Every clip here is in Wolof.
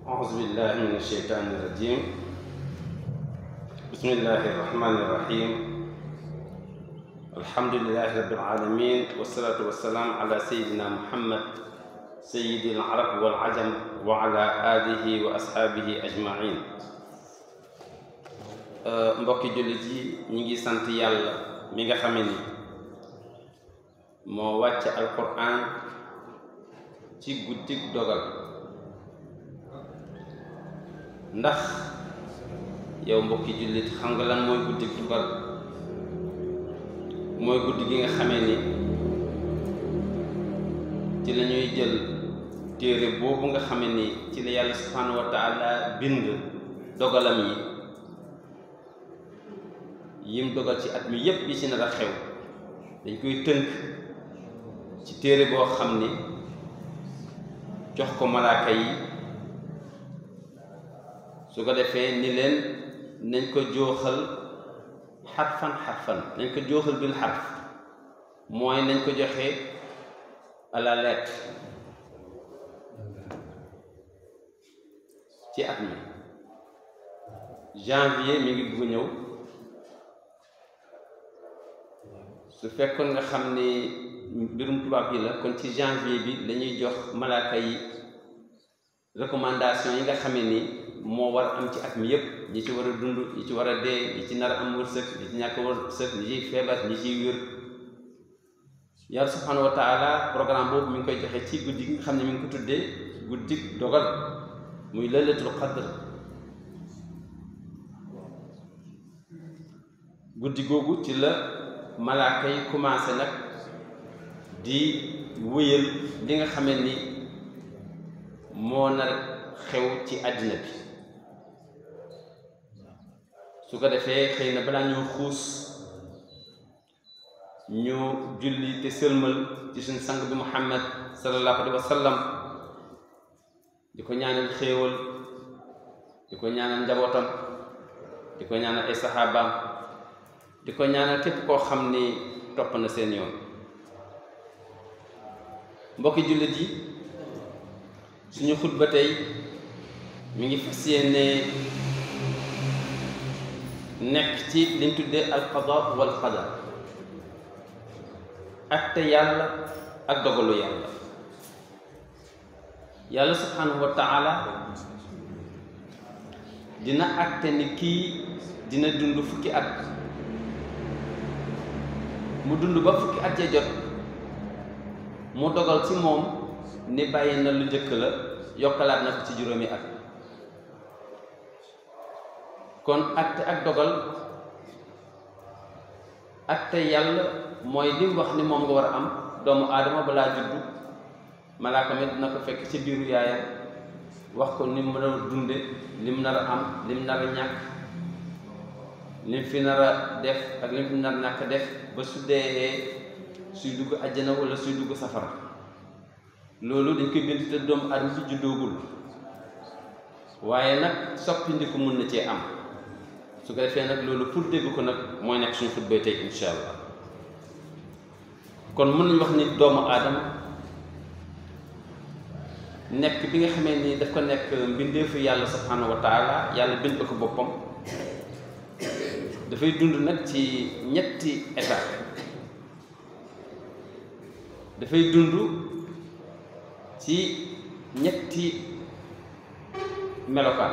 أعوذ بالله من الشيطان الرجيم. بسم الله الرحمن الرحيم. الحمد لله رب العالمين، والصلاة والسلام على سيدنا محمد سيد العرب والعجم وعلى آله وأصحابه أجمعين. mbokki jullit yi ñi ngi sant yàlla mi nga xamee ni moo wàcc alquran ci guddig dogal. ndax yow mbokki jullit xam nga lan mooy guddig dogal? mooy guddi gi nga xamee ni ci la ñuy jël téere boobu nga xamee ni ci la yàlla subhanahu wa taala bind dogalam yim dogal ci at mi yépp yi ci nar a xew, dañ koy tënk ci téere boo xam ni jox ko malaaka yi, su ko defee ni leen nañ ko jooxal xarfan nañ ko jooxal bil xarf, mooy nañ ko joxe à la lettre ci at mi. janvier mi ngi bugg ñëw, su fekkoon nga xam ni mbirum tubaab yi la kon ci janvier bi lañuy jox malaaka yi recommandation yi nga xamee ni moo war am ci at mi yépp, ñi ci war a dund, ñi ci war a dee, ñi ci nar a am wërsëg, ñi ci ñàkk wërsëg, ñi ciy feebar, ñi ciy wér. yàlla subhanahu wa taala programme boobu mi ngi koy joxe ci guddi gi nga xam ne mi ngi ko tuddee guddi dogal, muy laylatul qadr. guddi googu ci la malaaka yi commencé nag di wëyal li nga xamee ni moo nar xew ci àddina bi. su ko defee xëy na balaa ñoo xuus ñu julli te sëlmal ci suñ sang bi Muhammad sallallahu alayhi wa sallam, di ko ñaanal xéewal, di ko ñaanal njabootam, di ko ñaanal ay saxaabaam, di ko ñaanal képp koo xam ni topp na seen yoon. mbokki jullit yi, suñu xutba tey mi ngi fas yéene nekk ci liñ tuddee alqada wal qadar, atte yàlla ak dogalu yàlla. yàlla subhanahu wa taala dina atte ni kii dina dund fukki at, mu dund ba fukki at ya jot, mu dogal ci moom ni bàyyi na lu njëkk la, yokkalaat na ko ci juróomi at. kon atte ak dogal, atte yàlla mooy li mu wax ni moom nga war a am. doomu aadama balaa juddu, malaaka mi dina ko fekk ci biiru yaayam, wax ko ni mu nar a dunde, lim nar a am, lim nar a ñàkk, lim fi nar a def ak lim fi nar a ñàkk def, ba su dee suy dugg àjjana wala suy dugg safara. loolu dañ koy bind te doomu aadama ci juddoogul, waaye nag soppi ndiku mun na cee am. su ko defee nag loolu pour dégg ko nag mooy nekk suñu xutba tey insha allah. kon mën nañu wax ni doomu aadama nekk bi nga xamee ni daf ko nekk mbindeefu yàlla subhanahu wa taala, yàlla bind ko boppam, dafay dund nag ci ñetti état. dafay dund ci ñetti melokaan.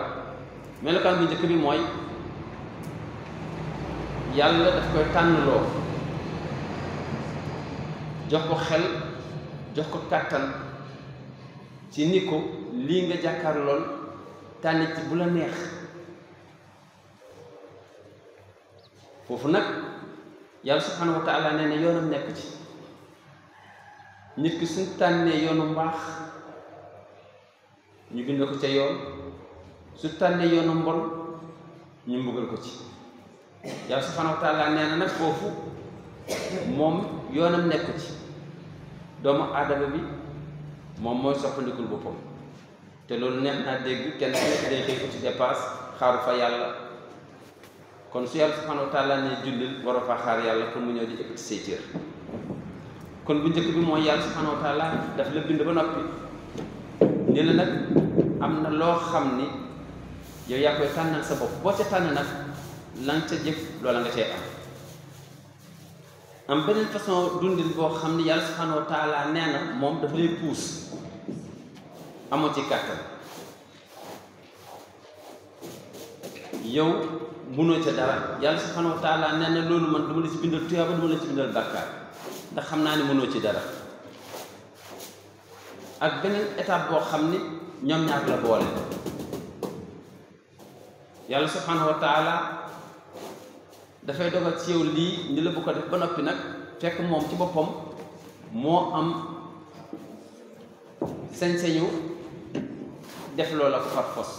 melokaan bu njëkk bi mooy yàlla daf koy tànnloo, jox ko xel, jox ko kàttan ci ni ko lii nga jàkkaar lool tànn ci bu la neex. foofu nag yàlla subhanahu wa taala nee na yoonam nekk ci. nit ki suñ tànnee yoonu mbaax ñu bind ko ca yoon, su tànnee yoonu mbon ñu mbugal ko ci. yàlla subhanahu wa taala nee na nag foofu moom yoonam nekk ci. doomu aadama bi moom mooy soppandikul boppam, te loolu neex naa dégg. kenn ku nekk day xëy ci dépasse, xaaru fa yàlla. kon su yàlla subhanahu wa taala ne jullil, waroo fa xaar yàlla pour mu ñëw di ëpp ci say cër. kon bu njëkk bi mooy yàlla subhanahu wa taala daf la bind ba noppi ni la nag am na loo xam ni yow yaa koy tànnal sa bopp boo ca tànn nag lan ca jëf loola nga cay am beneen façon dundin boo xam ni yàlla subhanahu wa taala nee na moom dafa lay puus amoo ci kàttan yow munoo ca dara yàlla subhanahu wa taala nee na loolu man duma la ci bindal tuyaaba duma la ci bindal bàkkaar ndax xam naa ne mënoo ci dara ak beneen étape boo xam ni ñoom ñaar la boole yàlla subhanahu wa taala dafay dogal ci yow lii ni la bu ko def ba noppi nag fekk moom ci boppam moo am sañ-sañu def loola ko far fos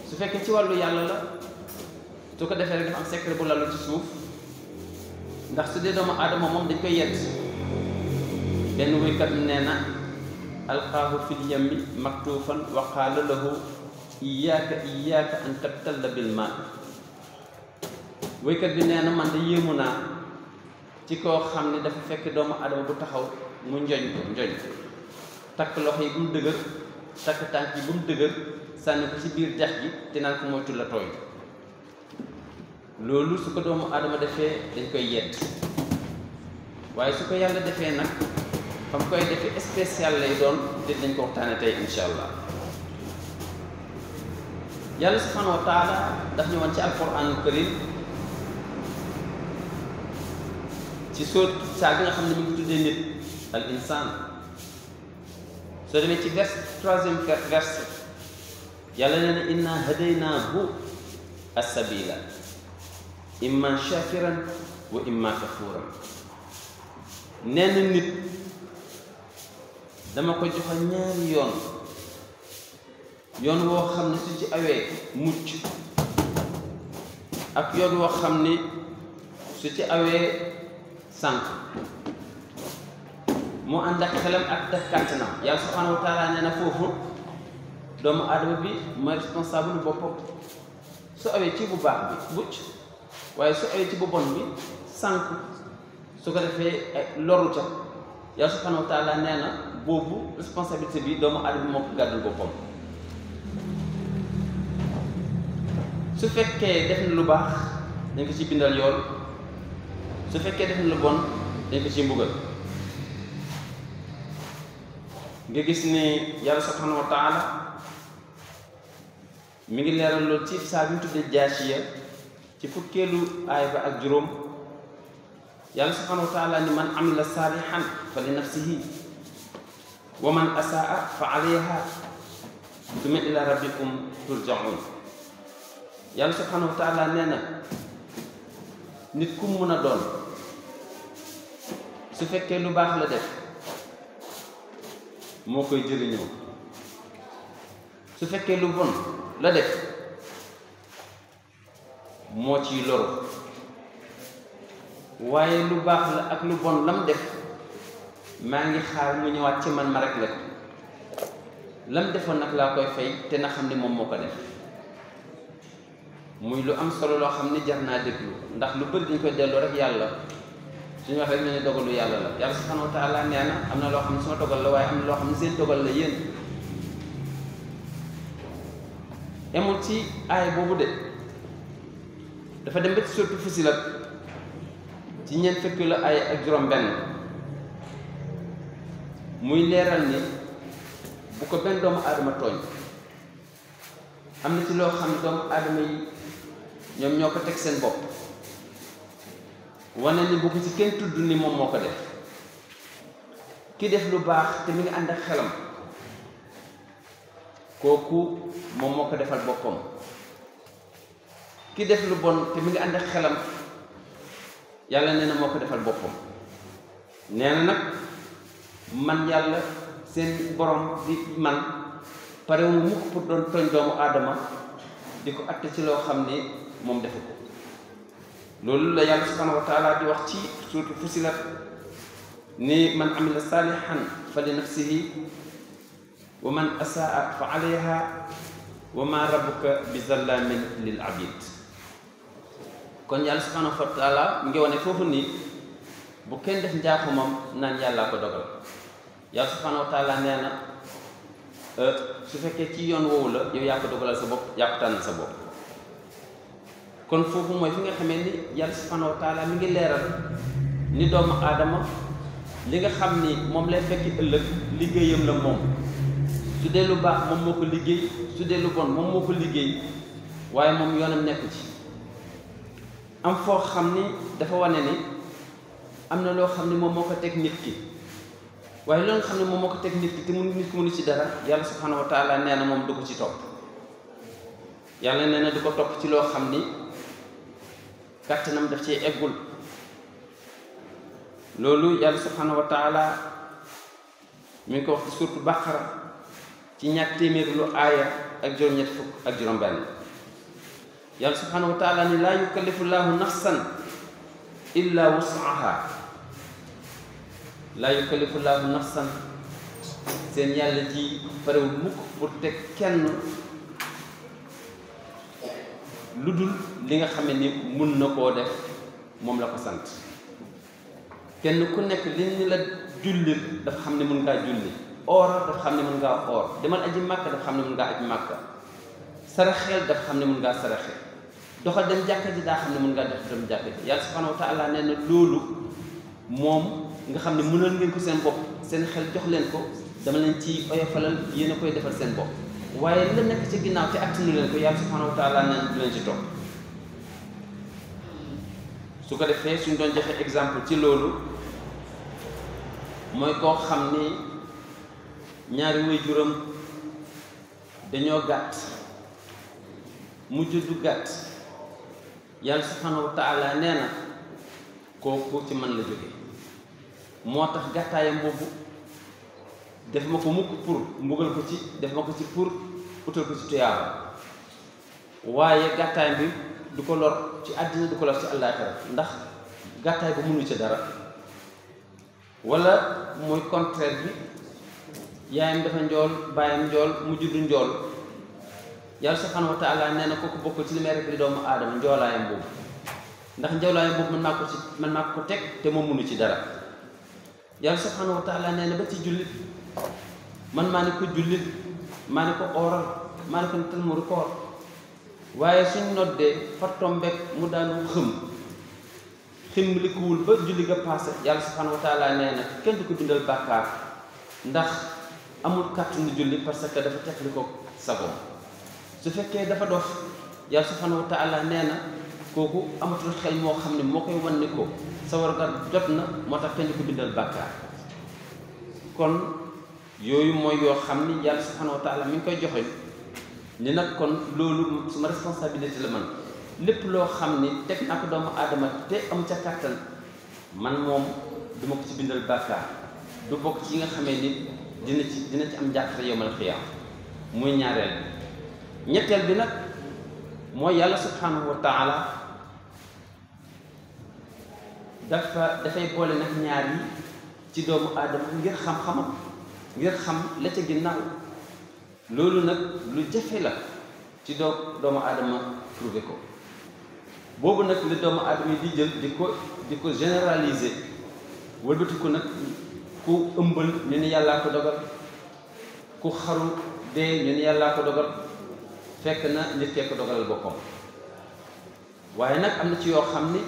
su fekkee ci wàllu yàlla la su ko defee rek dafa am secret bu lalu ci suuf ndax su dee doomu aadama moom dañ koy yedd benn wéykat nee na alqaahu fil yammi maktuufan wa qaala lahu iyaaka an tabtalla bil maa wéykat bi nee na man de yéemu naa ci koo xam ne dafa fekk doomu aadama bu taxaw mu njoñ takk loxo yi bu mu dëgër takk tànk yi bu mu dëgër sànni ko ci biir dex gi te naan ko moytu la tooy loolu su ko doomu aadama defee dañ koy yedd waaye su ko yàlla defee nag fam koy defee spécial lay doon te dañ ko waxtaane tey insha allah yàlla subhanahu wa taala daf ñu woon ci alquranul karim ci sóot saa bi nga xam ne mi ngi tuddee nit al insaan soo demee ci troisième verset yàlla nee na inna hadaynaahu as-sabila imma shakiran wa imma kafuran nee na nit dama ko joxe ñaari yoon woo xam ne su ci awee mucc ak yoon woo xam ne su ci awee sànq mu ànd ak xelam ak def kàttanam yàlla subhanahu wa taala nee na foofu doomu aadama bi mooy responsable boppam su awee ci bu baax bi mucc waaye su awee ci bu bon bi sànq su ko defee loru ca yàlla subhanahu wa taala nee na boobu responsabilité bi doomu aadama bi moo ko gàddul boppam su fekkee def na lu baax dañ ko ci bindal yool su fekkee def na lu bon dañ ko ci mbugal nga gis ni yàlla subhanahu wa taala mi ngi leeral loolu ci saa bi mu tuddee jaasiya ci fukkeelu aay ba ak juróom yàlla subhanahu wa taala ni man amila saalihan fa li nafsihi wa man asaa fa alayha summa ila rabbikum turjaun yàlla subhanahu wa taala nee na nit ku mun a doon su fekkee lu baax la def moo koy jëriñoo su fekkee lu bon la def moo ciy loru waaye lu baax la ak lu bon lam def maa ngi xaar mu ñëwaat ci man ma rek la ko lam defoon nag laa koy fay te na xam ne moom moo ko def muy lu am solo loo xam ne jar naa déglu ndax lu bëri dañ koy delloo rek yàlla suñu wax rek ñu ne dogalu yàlla la yàlla subhanahu wa taala nee na am na loo xam ne suma dogal la waaye am na loo xam ne seen dogal la yéen emul ci aay boobu de dafa dem ba ci sourate Fussilat ci ñeent fukki la ay ak juróom benn muy leeral ni bu ko benn doomu aadama tooñ am na ci loo xam ne doomu aadama yi ñoom ñoo ko teg seen bopp wane ni bu ko ci kenn tudd ni moom moo ko def ki def lu baax te mi ngi ànd ak xelam kooku moom moo ko defal boppam ki def lu bon te mi ngi ànd ak xelam yàlla nee na moo ko defal boppam nee na nag man yàlla seen borom di man pare mu mukk pour doon tooñ doomu aadama di ko atte ci loo xam ne moom defu ko loolu la yàlla subhanahu wa taala di wax ci suuratu Fussilat ni man amila salihan fa li nafsihi wa man asaa fa alayha wa ma rabbuka bi zallamin lil abid kon yàlla subhanahu wa taala mu ngi wane foofu nii bu kenn def njaaxumam naan yàllaa ko dogal yàlla subhanahu wa taala nee na su fekkee ci yoon woowu la yow yaa ko dogalal sa bopp yaa ko tànn sa bopp. kon foofu mooy fi nga xamee ni yàlla subhanahu wa taala mi ngi leeral ni doomu aadama li nga xam ni moom lay fekki ëllëg liggéeyam la moom. su dee lu baax moom moo ko liggéey su dee lu bon moom moo ko liggéey waaye moom yoonam nekku ci. am foo xam ni dafa wane ni am na loo xam ni moom moo ko teg nit ki waaye loolu nga xam ne moom moo ko teg nit ki te nit ki mënu ci dara yàlla subhanahu wa taala nee na moom du ko ci topp. yàlla nee na du ko topp ci loo xam ni kàttanam daf cee eggul. loolu yàlla subhanahu wa taala mi ngi ko wax ci suuratu Baqara ci ñaar téeméer lu aaya ak juróom-ñett fukk ak juróom-benn. yàlla subhanahu wa taala ni laa yukallifu llaahu nafsan illa wus'aha. laa yukallifu llaahu nafsan seen yàlla ji parewul mukk pour teg kenn lu dul li nga xam ne ni mun na koo def moom la ko sant. kenn ku nekk li ni la jullil dafa xam ne mun ngaa julli, ooral dafa xam ne mun ngaa oor, demal aji màkka dafa xam ne mun ngaa aji màkka, saraxeel dafa xam ne mun ngaa saraxe, doxal dem jàkka ji daa xam ne mun ngaa def dem jàkka ji. yàlla subhanahu wa taala nee na loolu moom nga xam ne mënoon ngeen ko seen bopp, seen xel jox leen ko, dama leen ci oyofalal, yéen a koy defal seen bopp. waaye la nekk ci ginnaaw te attanu leen ko, yàlla subhanahu wa taala nee na du leen ci topp. su ko defee suñ doon joxe exemple ci loolu mooy koo xam ni ñaari waajuram dañoo gàtt, mujj du gàtt, yàlla subhanahu wa taala nee na kooku ci man la jóge. moo tax gàttaayam boobu def ma ko mukk pour mbugal ko ci, def ma ko ci pour utal ko ci tuyaaba, waaye gàttaayam bi du ko lor ci àddina, du ko lor ci àllaaxira, ndax gàttaay ba mënu ci dara. wala mooy contraire bi, yaayam dafa njool, baayam njool, mu juddu njool, yàlla subhanahu wa taala nee na kooku bokk ci li may rek li doomu aadama njoolaayam boobu, ndax njoolaayam boobu mën naa ko teg te moom mënu ci dara. yàlla subhanahu wa taala nee na ba ci jullit, man maa ni ko jullit, maa ni ko ooral, maa ni ko nital mu koor, waaye suñ noddee fa tombeek mu daanu xim li ko wul ba julli ga paase, yàlla subhanahu wa taala nee na kenn du ko bindal bàkkaar, ndax amul kàttanu julli parce que dafa teg li ko sagoom. su fekkee dafa dof, yàlla subhanahu wa taala nee na kooku amatul xel moo xam ne moo koy wan ni ko sa warga jot na, moo tax kenn du ko bindal bàkkaar. kon yooyu mooy yoo xam ni yàlla subhanahu wa taala mi ngi koy joxe ni nag kon loolu suma responsabilité la man. lépp loo xam ni teg naa ko doomu aadama te am ca kàttan, man moom duma ko ci bindal bàkkaar, du bokk ci yi nga xamee ni dina ci am njàqare yawmal xiyaam. muy ñaareel bi. ñetteel bi nag mooy yàlla subhanahu wa taala dafay boole nag ñaar yi ci doomu aadama ngir xam-xamam, ngir xam la ca ginnaaw. loolu nag lu jafe la ci doomu aadama trouvé ko. boobu nag li doomu aadama yi di jël di ko généraliser, wëlbati ko nag ku ëmbal ñu ni yàllaa ko dogal, ku xaru dee ñu ni yàllaa ko dogal, fekk na nit kee ko dogalal boppam. waaye nag am na ci yoo xam ni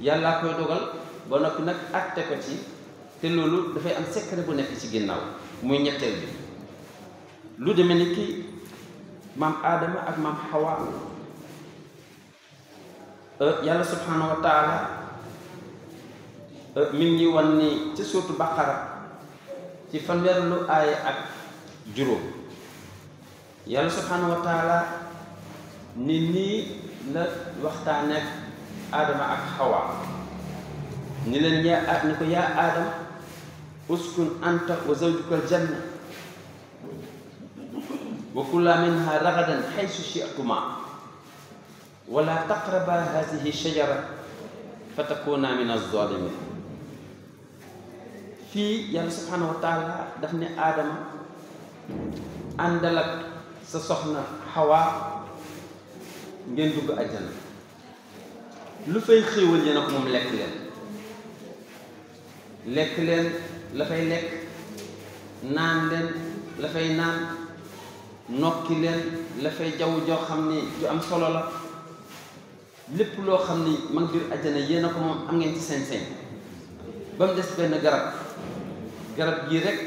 yàllaa koy dogal ba noppi nag àtte ko ci, te loolu dafay am secret bu nekk ci ginnaaw. muy ñetteel bi. lu demee ni ki maam Aadama ak maam Hawa, yàlla subhanahu wa taala mi ngi wan ni ci suuratu Baqara ci fanweerlu aaya ak juróom, yàlla subhanahu wa taala ni nii la waxtaane ak Aadama ak Hawa ni leen ni ko yaa Aadam uskun anta wa zawjuka aljanna wa kulaa minha ragadan haysu shi'tumaa wala taqraba hadihi shajara fa takuna min az-zalimin. fii yàlla subhanahu wa taala daf ne Aadama àndal ak sa soxna Hawa ngeen dugg àjjana, lu fay xéewal yéen ak moom lekk leen la fay lekk, naan leen la fay naan, nokki leen la fay jaww joo xam ni ju am solo la lépp loo xam ni mag biir àjjana yéen a ko moom am ngeen ci sañ-sañ ba mu des benn garab gii rek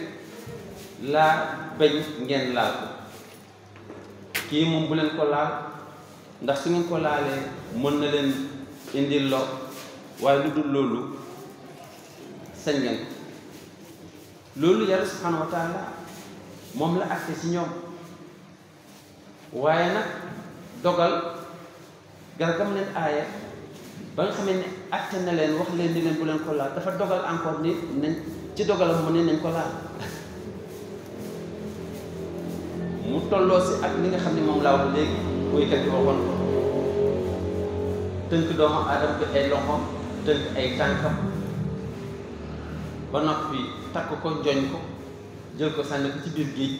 laa bañ ngeen laal ko kii moom bu leen ko laal ndax su ngeen ko laalee mën na leen indil lor waaye lu dul loolu sañ ngeen ko loolu yàlla subhanahu wa taala moom la àtte ci ñoom waaye nag dogal gargam leen aaya ba nga xamee ne àtte na leen wax leen ni leen bu leen ko laal dafa dogal encore ni nañ ci dogalam mu ne nañ ko laal mu tolloo si ak li nga xam ne moom laa wax léegi woykat yi waxoon ko tënk doomu aadama bi ay loxoom tënk ay tànkam ba noppi takk ko joñ ko jël ko sànni ko ci biir géej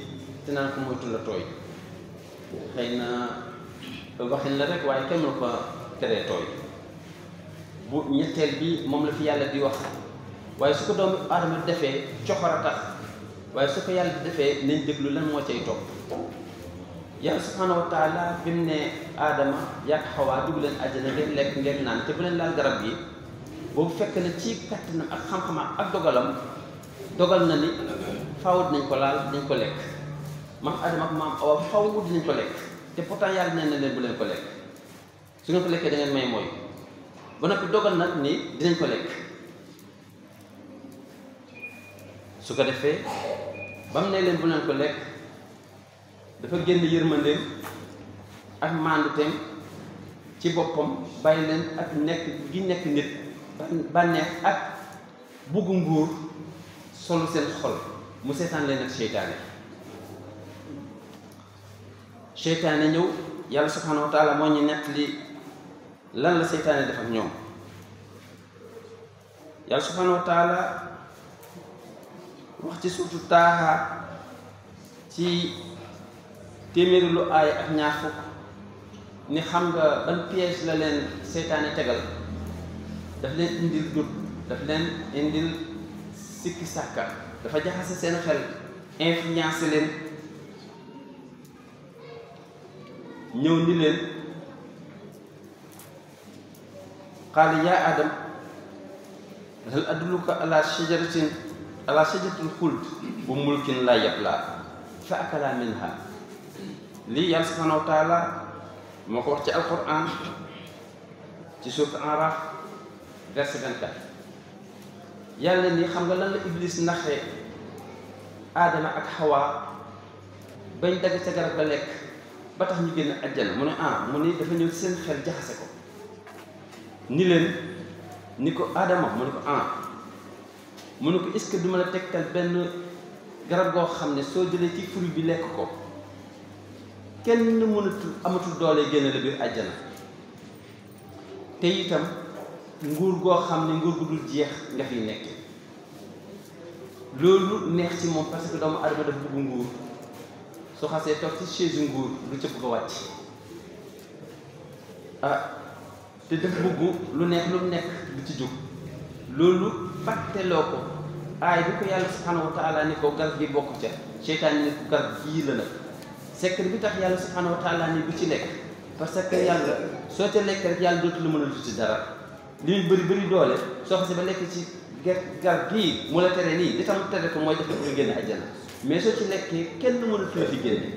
te naan ko moytu la tooy xëy na waxin la rek waaye kenn mënu ko teree tooy bu ñetteel bi moom la fi yàlla di wax waaye su ko doomu aadama defee coxor a tax waaye su ko yàlla di defee nañ déglu lan moo cay topp yàlla subhanahu wa taala bi mu ne aadama yàq xawaa dugg leen àjjana ngeen lekk ngeen naan te bu leen laal garab gi boobu fekk na ci kàttanam ak xam-xamam ak dogalam dogal na ni faaw dinañ ko laal dinañ ko lekk maam aadama ak maam awa faaw dinañ ko lekk te pourtant yàlla nee na leen bu leen ko lekk su ngeen ko lekkee da ngeen may mooy ba noppi dogal nag ni dinañ ko lekk su ko defee ba mu ne leen bu leen ko lekk dafa génn yërmandeem ak maanduteem ci boppam bàyyi leen ak nekk gi nekk nit bànneex ak buggu nguur solu seen xol mu seetaan leen ak seytaane ñëw yàlla subhanahu wa taala moo ñu nekk li lan la seytaane def ak ñoom yàlla subhanahu wa taala wax ci suuratu Taaha ci téeméeri lu aay ak ñaar fukk ni xam nga ban piège la leen seytaane tegal daf leen indil dut daf leen indil sikki sàkka dafa jaxase seen xel influencé leen ñëw ni leen qaala yaa Adam hal adulluka ala shajaratil xuld wa mulkin laa yablaa fa akalaa minha lii yàlla subhanahu wa taala moo ko wax ci alquran ci sourate Araf verset 24 yàlla ni xam nga lan la iblis naxee aadama ak xawaa bañ dagg ca garab ga lekk ba tax ñu génn àjjana mu ne mu ni dafa ñëw seen xel jaxase ko ni leen ni ko aadama mu ne ko mu ne ko est-ce que duma la tegtal benn garab goo xam ne soo jëlee ci fruit bi lekk ko kenn mënatul amatul doole génn la biir àjjana te itam nguur goo xam ne nguur gu dul jeex nga fiy nekk loolu neex ci moom parce que doomu adama dafa bëgg nguur su xasee toog ci chaise nguur lu ca bëgg a wàcc te dafa bëgg lu nekk lu nekk du ci jóg loolu fàtteloo ko aay bi ko yàlla subhanahu wa taala ni ko garab gi bokk ca seytaan ni ko garab gii la nag secret bi tax yàlla subhanahu wa taala ni bu ci lekk parce que yàlla soo ca lekk rek yàlla dootu la mën a lu ci dara li muy bëri doole soo xasee ba lekk ci garab gii mu la tere nii li tax mu tere ko mooy def nga génn àjjana mais soo ci lekkee kenn mënatu la fi génne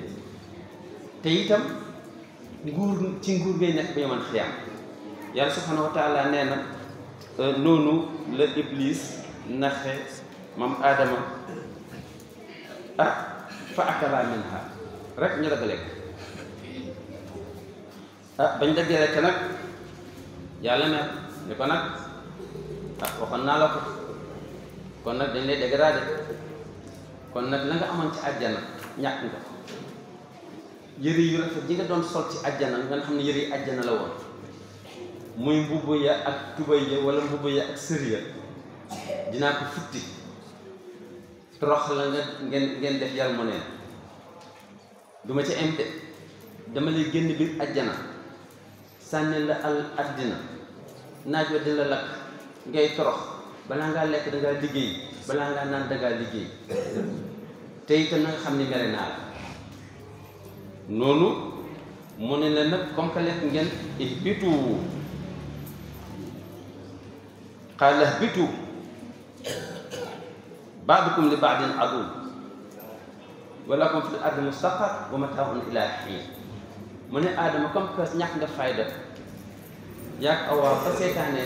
te itam nguur ci nguur ngay nekk ba yoman xiyaam yàlla subhanahu wa taala nee na noonu la iblis naxe moom aadama fa akala minha rek ñu dagg lekk bañ daggee lekk nag yàlla mer ni ko nag waxoon naa la ko kon nag dañ lay dégradé kon nag la nga amoon ci àjjana ñàkk nga ko yëre yu rafet yi nga doon sol ci àjjana nga xam ne yëre yi àjjana la woon muy mbubb ya ak tubay ya wala mbubb ya ak sër ya dinaa ko futti torox la nga ngeen def yàlla mu neen duma ci imte dama lay génn biir àjjana sànni la al àddina naaj wa di la lakk ngay torox balaa ngaa lekk dangaa liggéey balaa ngaa naan dangaa liggéey te itam na nga xam ni mere naa la noonu mu ne leen nag comme que lekk ngeen ihbitu qaala ihbitu ba'dukum li ba'din aduwwun wa lakum fil ardi mustaqarrun wa mataa'un ilaa hiin mu ne Adama comme que ñàkk nga fayda yaag Awa ba seytaane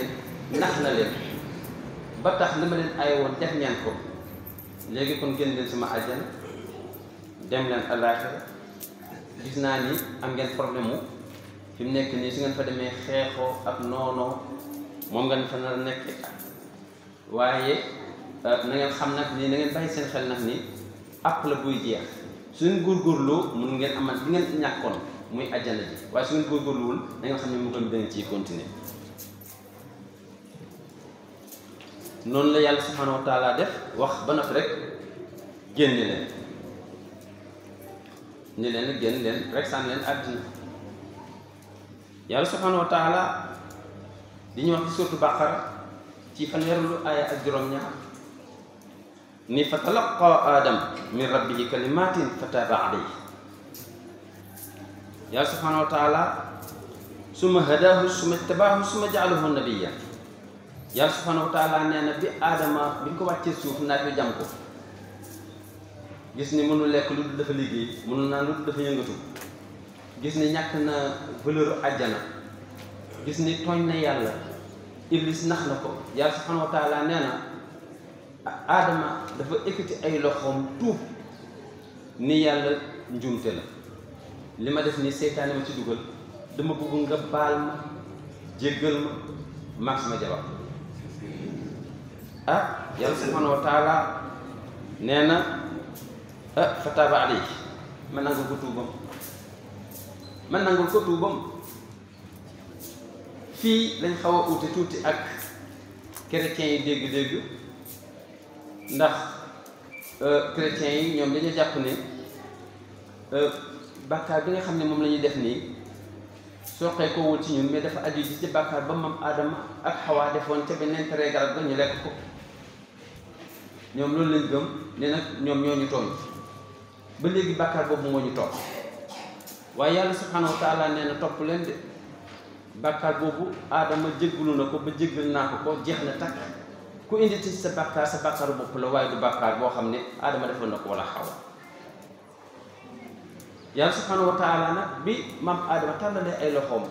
nax na leen ba tax li ma leen ay woon def ngeen ko léegi kon génn leen sama àjjana dem leen àllaaxira gis naa ni am ngeen problème mu fi mu nekk nii su ngeen fa demee xeexoo ak noonoo moom ngeen fa nar a nekk waaye na ngeen xam nag ni na ngeen bàyyi seen xel nag ni àpp la buy jeex su ngeen góorgóorloo mun ngeen amal di ngeen ñàkkoon muy àjjana ji waaye su ngeen góorgóorluwul da ngeen xam ne mu gën danga ciy continuer noonu la yàlla subhanahu wa taala def wax ba noppi rek génne leen ni leen génn leen rek sànni leen àddina yàlla subhanahu wa taala di ñu wax ci suuratu Baqara ci fanweerlu aaya ak juróom-ñaar ni fa talaqa Adam min rabbihi kalimatin fataba alayhi yàlla subhanahu wa taala summa hadaahu summa tabaahu summa jaalahu nabiyya yàlla subhanahu wa taala nee na bi Adama bi ñu ko wàccee suuf naaj bi jam ko gis ni mënul lekk lu dul dafa liggéey mënul naan lu dul dafa yëngatu gis ni ñàkk na valeur àjjana gis ni tooñ na yàlla iblis nax na ko yàlla subhanahu wa taala nee na Adama dafa ekkati ay loxoom tuub ni yàlla njuumte la li ma def ni seytaane ma ci dugal dama bëgg nga baal ma jéggal ma maag sama jabar yàlla subhanahu wa taala nee na fataba alayhi ma nangul ko tuubam ma nangul ko tuubam fii lañ xaw a uute tuuti ak chrétiens yi dégg-dégg ndax chrétiens yi ñoom dañu jàpp ne bàkkaar bi nga xam ne moom la ñuy def nii soqee ko wul ci ñun mais dafa aju ci bàkkaar ba mam Adama ak Xawaa defoon ca beneen tere garab ga ñu lekk ko ñoom loolu lañ gëm ne nag ñoom ñoo ñu tooñ ba léegi bàkkaar boobu moo ñu topp waaye yàlla subhanahu wa taala nee na topp leen de bàkkaar boobu Adama jéggalu na ko ba jéggal naa ko ko jeex na takk ku indi ci sa bàkkaaru bopp la waaye du bàkkaar boo xam ne Adama defoon na ko wala Xawaa yàlla subhanahu wa taala nag bi maam Adama tàllalee ay loxoom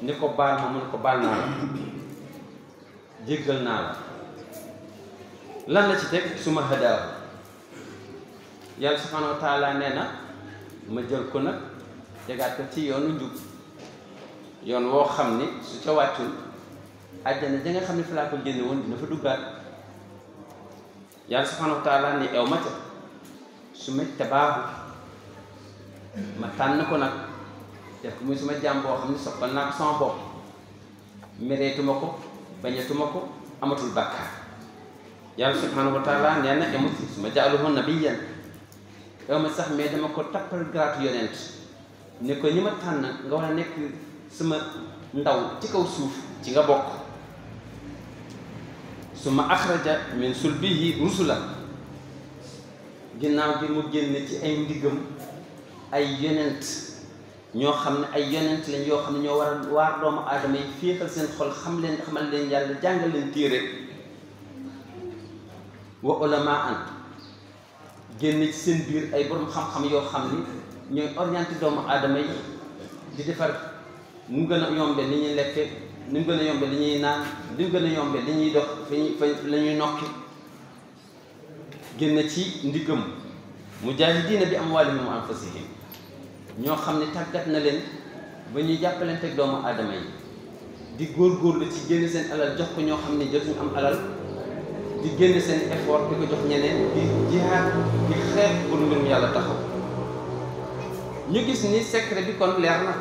ni ko baal ma mu ne ko baal naa la jéggal naa la lan la ci teg suma hadaahu yàlla subhanahu wa taala nee na ma jël ko nag tegaat ko ci yoonu njub yoon woo xam ni su ca wàccul àjjana ja nga xam ne fi laa ko génne woon dina fa duggaat yàlla subhanahu wa taala ni ew ma ca su ma tabaahu ma tànn ko nag def ko muy suma jaam boo xam ne soppal naa ko sama bopp mereetuma ko bañatuma ko amatul bàkkaar yàlla subhanahu wa taala nee na emut su ma jaaluhu nabiyyan yow ma sax mais dama ko tappal garaatu yonent ne ko ñi ma tànn nga war a nekk sama ndaw ci kaw suuf ci nga bokk su ma axraja min sulbihi rusula ginnaaw bi mu génne ci ay ndiggam ay yonent ñoo xam ne ay yonent lañ yoo xam ne ñoo war a waar doomu aadama yi féexal seen xol xamal leen yàlla jàngal leen téere wa ulamaan génne ci seen biir ay borom xam-xam yoo xam ni ñooy orienté doomu aadama yi di defar nu mu gën a yombe li ñuy lekke ni mu gën a yombe li ñuy naan ni mu gën a yombe li ñuy dox fa la ñuy nokki génn ci ndiggam mujaahidiina bi amwaalihim wa anfusihim ñoo xam ne tàggat na leen ba ñuy jàppalante ak doomu aadama yi di góorgóorlu ci génn seen alal jox ko ñoo xam ne jotuñu am alal di génn seen effort di ko jox ñeneen di jihaad di xeex pour mbirum yàlla taxaw ñu gis ni secret bi kon leer na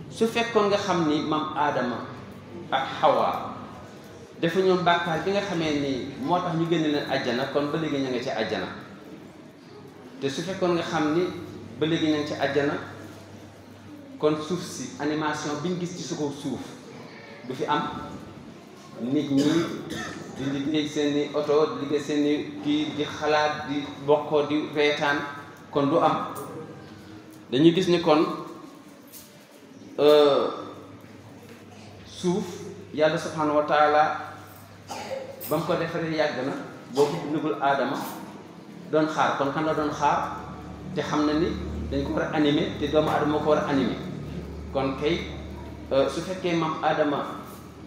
su fekkoon nga xam ni maam Adama ak Xawaa dafa ñoom bàkkaar bi nga xamee ni moo tax ñu génn leen àjjana kon ba léegi ña nga ci àjjana te su fekkoon nga xam ni ba léegi ña nga ci àjjana kon suuf si animation biñ gis ci su ko suuf du fi am nit ñi di liggéey seeni oto di liggéey seeni kii di xalaat di bokkoo di reetaan kon du am dañuy gis ni kon suuf yàlla subhanahu wa taala ba mu ko defaree yàgg na boobu bindagul aadama doon xaar kon kan la doon xaar te xam na ni dañ ko war a animé te doomu aadama ko war a animé kon kay su fekkee maam aadama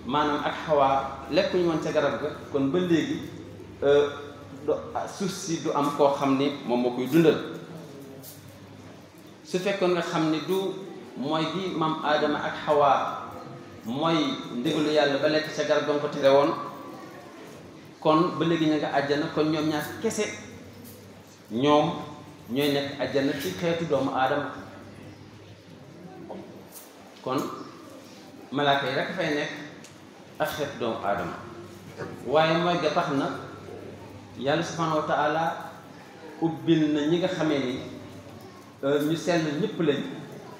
maanaam ak xawaa lekkuñu woon ca garab ga kon ba léegi suuf si du am koo xam ni moom moo koy dundal su fekkoon nga xam ni du mooy gi maam aadama ak xawaa mooy ndigalu yàlla ba lekk ca garab ga nga ko tere woon kon ba léegi ña nga àjjana kon ñoom ñaar kese ñoom ñooy nekk àjjana ci xeetu doomu aadama kon malaaka yi rek fay nekk ak xeetu doomu aadama waaye mooy ga tax na yàlla subhanahu wa taala ubbil na ñi nga xamee ni ñu sell ñëpp lañ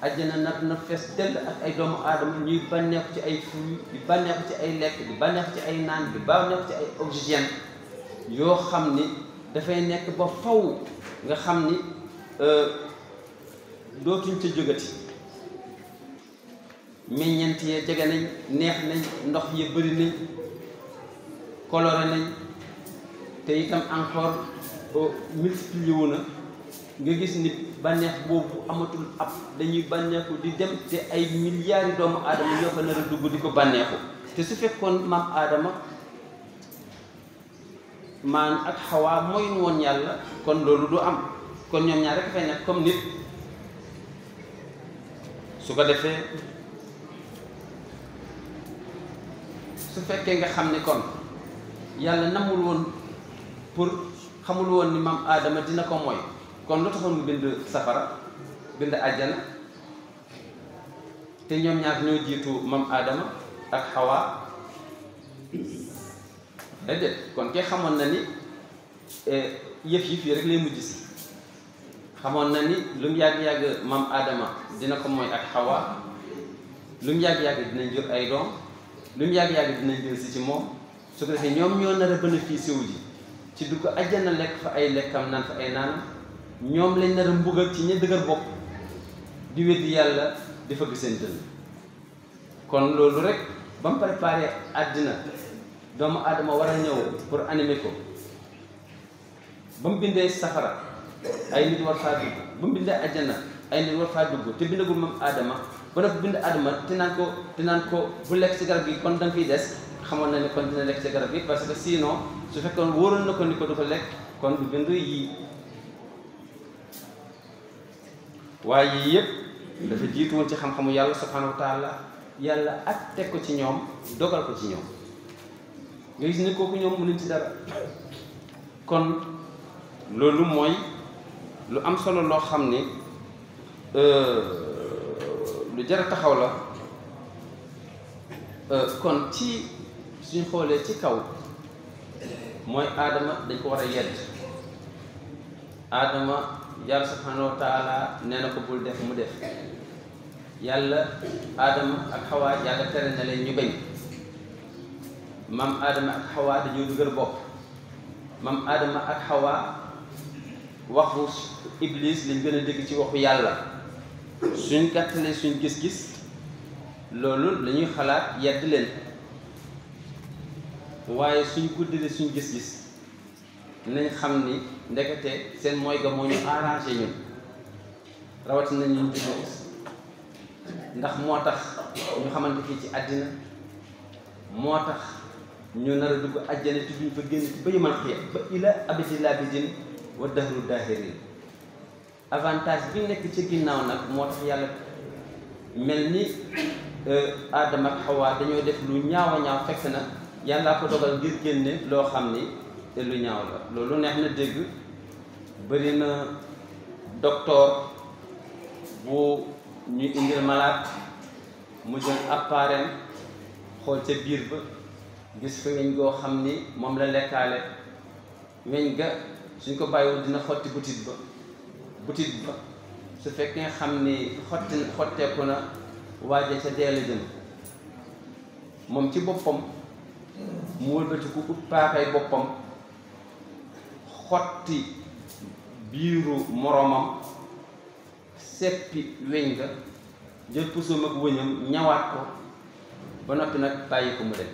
àjjana nag na fees dell ak ay doomu aadama ñuy bànneeku ci ay fruits di bànneeku ci ay lekk di bànneeku ci ay naan di bànneeku ci ay oxygène yoo xam ni dafay nekk ba faw nga xam ni dootuñ ca jógati meññeent yee jege nañ neex nañ ndox yi bëri nañ coloré nañ te itam encore multiplié wu na nga gis ni bànneex boobu amatul ab dañuy bànneexu di dem te ay milliards doomu aadama ñoo ko nar a dugg di ko bànneexu te su fekkoon maam aadama maan ak xawaa mooy nu woon yàlla kon loolu du am kon ñoom ñaar rek fay nekk comme nit su ko defee su fekkee nga xam ni kon yàlla namul woon pour xamul woon ni maam aadama dina ko mooy kon lu taxoon mu bind safara bind àjjana te ñoom ñaar ñoo jiitu maam aadama ak xawaa déedéet kon kay xamoon na ni yëf yi fii rek lay mujj si xamoon na ni lu mu yàgg-yàgg maam aadama dina ko mooy ak xawaa lu mu yàgg-yàgg dinañ jur ay doom lu mu yàgg-yàgg dinañ jël si ci moom su ko defee ñoom ñoo nar a bénéficié wu ji ci dugg àjjana lekk fa ay lekkam naan fa ay naanam ñoom lañ nar a mbugal ci ña dëgër bopp di weddi yàlla di fëgg seen dënn kon loolu rek ba mu préparé àddina doomu aadama war a ñëw pour animer ko ba mu bindee safara ay nit war faa dugg ba mu bindee àjjana ay nit war faa dugg te bindagul moom aadama ba dafa bind aadama te naan ko bu lekk ci garab gi kon da nga fiy des xamoon na ne kon dina lekk ci garab gi parce que sinon su fekkoon wóoroon na ko ni ko du ko lekk kon du bind yii waaye yii yëpp dafa jiitu woon ci xam-xamu yàlla subhanahu wa taala yàlla ak teg ko ci ñoom dogal ko ci ñoom nga gis ne kooku ñoom mënuñ ci dara kon loolu mooy lu am solo loo xam ne lu jar a taxaw la kon ci suñ xoolee ci kaw mooy aadama dañ ko war a yedd aadama yàlla subhanahu wa taala nee na ko bul def mu def yàlla aadama ak xawaa yàlla tere na leen ñu bañ maam aadama ak xawaa dañoo dëgër bopp maam aadama ak xawaa waxu iblis lañ gën a dégg ci waxu yàlla suñ gàttalee suñ gis-gis loolu la ñuy xalaat yedd leen waaye suñ guddalee suñ gis-gis nañ xam ni ndekete seen mooy ga moo ñu arrangé ñun rawatina ñun jullit ndax moo tax ñu xamante fii ci àddina moo tax ñu nar a dugg àjjana te duñ fa génn ci ba yëmal xëy ba ila abadi labidin wa dahru dahirin avantage bi nekk ci ginnaaw nag moo tax yàlla mel ni Aadama ak Xawaa dañoo def lu ñaaw a ñaaw fekk na yàllaa ko dogal ngir génne loo xam ni te lu ñaaw la loolu neex na dégg bëri na docteur bu ñu indil malade mu jël appareil xool ca biir ba gis fa weñ goo xam ni moom la lekkaale weñ ga suñ ko bàyyiwul dina xotti butit ba su fekkee xam ni xotteeku na waaje ca dee la jëm moom ci boppam mu wëlbatiku ut paakay boppam xotti biiru moroomam seppi weñ nga jël pusoom ak wëñam ñawaat ko ba noppi nag bàyyi ko mu dem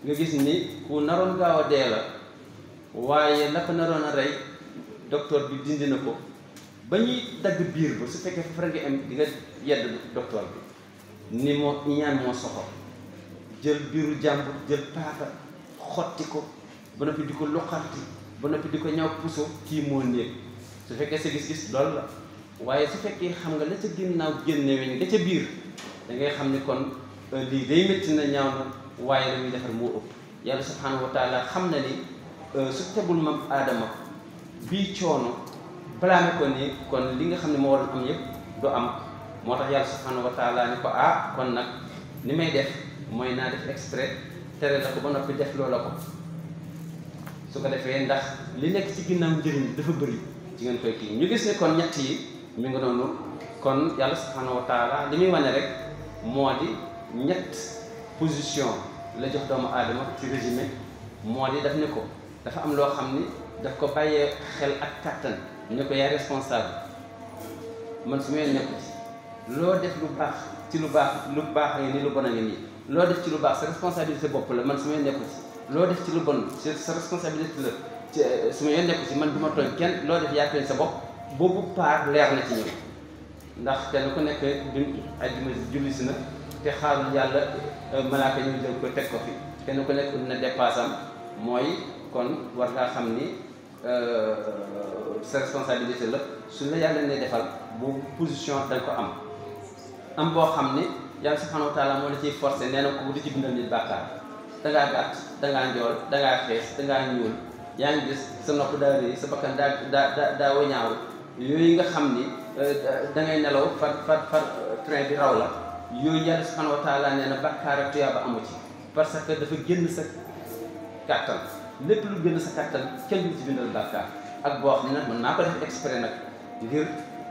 nga gis ni ku naroon gaaw a dee la waaye la ko naroon a rey docteur bi dindi na ko ba ñuy dagg biir ba su fekkee foofu rek nga am di nga yedd docteur bi ni moo ñaan moo soxor jël biiru jàmbur jël paaka xotti ko ba noppi di ko loqarti ba noppi di ko ñaw puso kii moo néeg su fekkee sa gis-gis loolu la waaye su fekkee xam nga la ca ginnaaw génne weñ nga ca biir da ngay xam ni kon lii day métti na ñaaw na waaye la muy defar moo ëpp yàlla subhanahu wa taala xam na ni su tegul mam aadama bii coono balaame ko ni kon li nga xam ne moo waroon am yëpp du am moo tax yàlla subhanahu wa taala ni ko kon nag ni may def mooy naa def exprès tere la ko ba noppi def loola ko su ko defee ndax li nekk ci ginnaaw njëriñ dafa bëri ci ngeen koy kii ñu gis ne kon ñett yi mi ngi noonu kon yàlla subhanahu wa taala li muy wane rek moo di ñett position la jox doomu aadama ci résumé moo di daf ne ko dafa am loo xam ni daf ko bàyyee xel ak kattan ne ko yaay responsable man su ma yoon nekku ci loo def lu baax ci lu baax nga ni lu bon a ngi nii loo def ci lu baax sa responsabilité bopp la man su ma yoon nekku ci loo def ci lu bon sa responsabilité la ci su ma yoon nekku ci man du ma tooñ kenn loo def yaa tooñ sa bopp boobu paar leer na ci ñëw ndax kenn ku nekk bi ajjuma julli si na te xaarul yàlla malaaka ñu jël ko teg ko fi kenn ku nekk na dépassam mooy kon war ngaa xam ni sa responsabilité la su la yàlla ne defal boobu position da nga ko am boo xam ni yàlla subhanahu wa taala moo la ciy forcé nee na ko di ci bindal nit bàkkaar dangaa gàtt dangaa njool dangaa xees dangaa ñuul yaa ngi gis sa nopp daa rëy sa bakkan daa wañaaw yooyu nga xam ni da ngay nelaw far train bi raw la yooyu yàlla subhanahu wa taala nee na bàkkaar ak tuyaaba amu ci parce que dafa génn sa kàttan lépp lu génn sa kàttan kenn du ci bindal bàkkaar ak boo xam ne nag mën naa ko def exprès nag ngir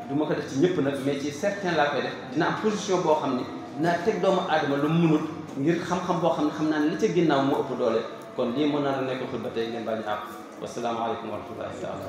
du ma ko def ci ñëpp nag mais ci certain laa koy def dina am position boo xam ne dinaa teg doomu aadama lu mu munut ngir xam-xam boo xam ne xam naa ne li ca ginnaaw moo ëpp doole kon lii mën naa la nekk xutba tey ngeen baal ñu àq wasalaamaaleykum wa rahmatullahi taala